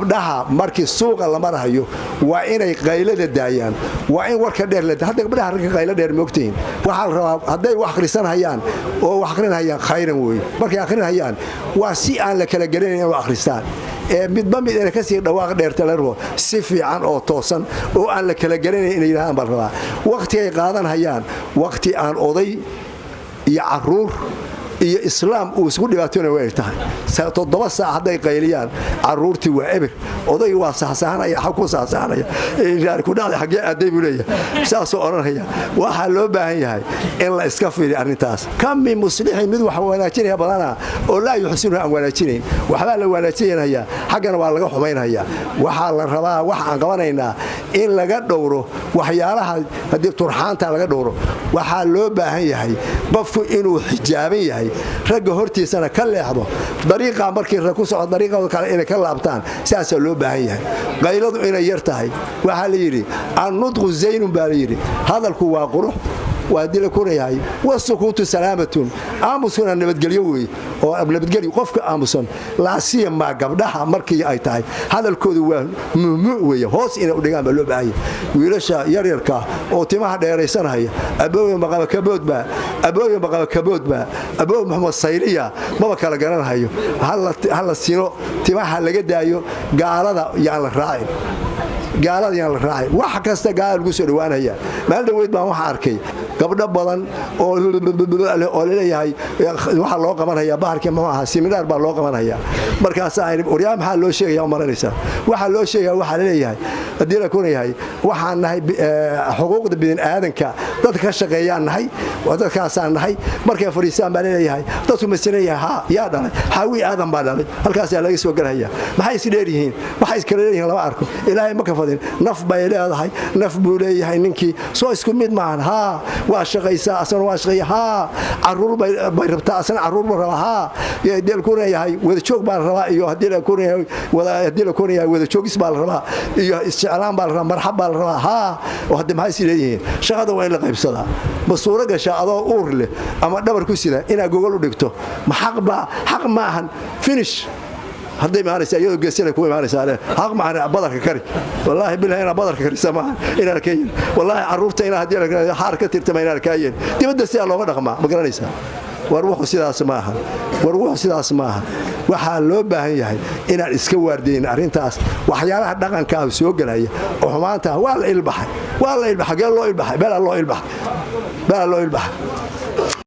Gabdhaha markii suuqa la marahayo waa inay qaylada daayaan, waa in warka dheer. Hadda gabdhaha ragga qaylo dheer moogtihiin. Waxaa la rabaa hadday wax akhrisanhayaan oo wax akhrinhayaan, khayran weeye. Markay akhrinhayaan waa si aan la kala garanayn inay akhristaan, ee midba mid inay kasii dhawaaq dheerta la rabo, si fiican oo toosan oo aan la kala garanayn inay yidhahdaan baa la rabaa. Wakhtigay qaadanhayaan wakhti aan oday iyo caruur iyo islaam uu isku dhibaatoona way tahay. 7 saac hadday qayliyaan, caruurtii waa eber, odaygi waa sahsahanaya, ku sahsahanaya kudhacday, xaggee aaday buu leeyahay, saasuu odhanaya. Waxaa loo baahan yahay in la iska fiiriyo arrintaas. Kam min muslixin, mid wax wanaajinaya badana oo laa yuxsinu, aan wanaajinayn. Waxbaa la wanaajinaya, xaggana waa laga xumaynaya. Waxaa la rabaa wax aan qabanaynaa in laga dhowro waxyaalaha haddii turxaanta laga dhowro. Waxaa loo baahan yahay qofku inuu xijaaban yahay, ragga hortiisana ka leexdo dariiqa markii rag ku socdo, dariiqa kale inay ka laabtaan. Saasaa loo baahan yahay, qayladu inay yar tahay. Waxaa la yidhi: "Annutqu zaynun" baa la yidhi, hadalku waa qurux, waa dila kunayahay. "Wasukuutu salaamatun", aamuskuna nabadgelyo weeye, oo nabadgelyo qofka aamusan laasiya maa. Gabdhaha markii ay tahay hadalkoodu waa mumu weeye, hoos inay u dhigaan baa loo baahan yahay. Wiilasha yaryarka oo timaha dheeraysanhaya, aboowe maqaba kaboodbaa, aboowe maqaba kaboodbaa, aboowe Maxamed Sayriya, maba kala garanhayo. Hala sino timaha, laga daayo gaalada, yaan la raacin gaalada, yaan la raacin. Wax kasta gaala lagu soo dhawaanaya. Maalin dhaweyd baan waxaa arkay gabdho badan oo laleeyahay waxaa loo qabanaya baharkii, muxuu ahaa, siminaar baa loo qabanaya. Markaasaa waryaa, maxaa loo sheegaya u maranaysaa? Waxaa loo sheegaya, waxaa laleeyahay, haddii la kuna yahay, waxaan nahay xuquuqda bini aadanka dadka ka shaqeeyaan nahay, dadkaasaan nahay. Markay fadhiistaan baa laleeyahay, dadku masileeyahay, haa, yaa dhalay? Xaawi Aadan baa dhalay. Halkaasaa laga soo gelhaya. Maxay is dheer yihiin? Waxay iskala leeyihiin lama arko. Ilaahay ma ka fadin. Naf bay leedahay, naf buu leeyahay ninkii. Soo isku mid maahan? Haa, waa shaqaysaa, asana waa shaqeeya. Haa, caruur bay rabtaa, asana caruur buu rabaa. Haa, haddii la kunayahay wada joog baa la rabaa, iyo haddii la kunayahay, haddii la kunayahay wada joogis baa la rabaa, iyo isjeclaan baa la rabaa, marxab baa la rabaa. Haa, oo hadda maxay is leeyihiin? Shaqada waa in la qaybsadaa. Ma suuro gashaa adoo uur leh ama dhabar ku sida inaad gogol u dhigto? Ma xaq baa? Xaq ma ahan. Finish hadday imaanaysa iyadoo geesina ku imaanaysaa, xaq maahan. Badarka kari, wallaahi billahi, inaad badarka karisa maahan inaan ka yeelin. Wallaahi carruurta inaa haddii xaar ka tirtama inaan kaa yeelin. Dibadda sidaa looga dhaqmaa, ma garanaysaa? War wuxuu sidaas maaha, war wuxuu sidaas maaha. Waxaa loo baahan yahay inaan iska waardayn arrintaas, waxyaalaha dhaqankaah soo gelaya oo xumaanta. Waa la ilbaxay, waa la ilbaxay. Gee loo ilbaxay? Beelaa loo ilbaxay, beelaa loo ilbaxay.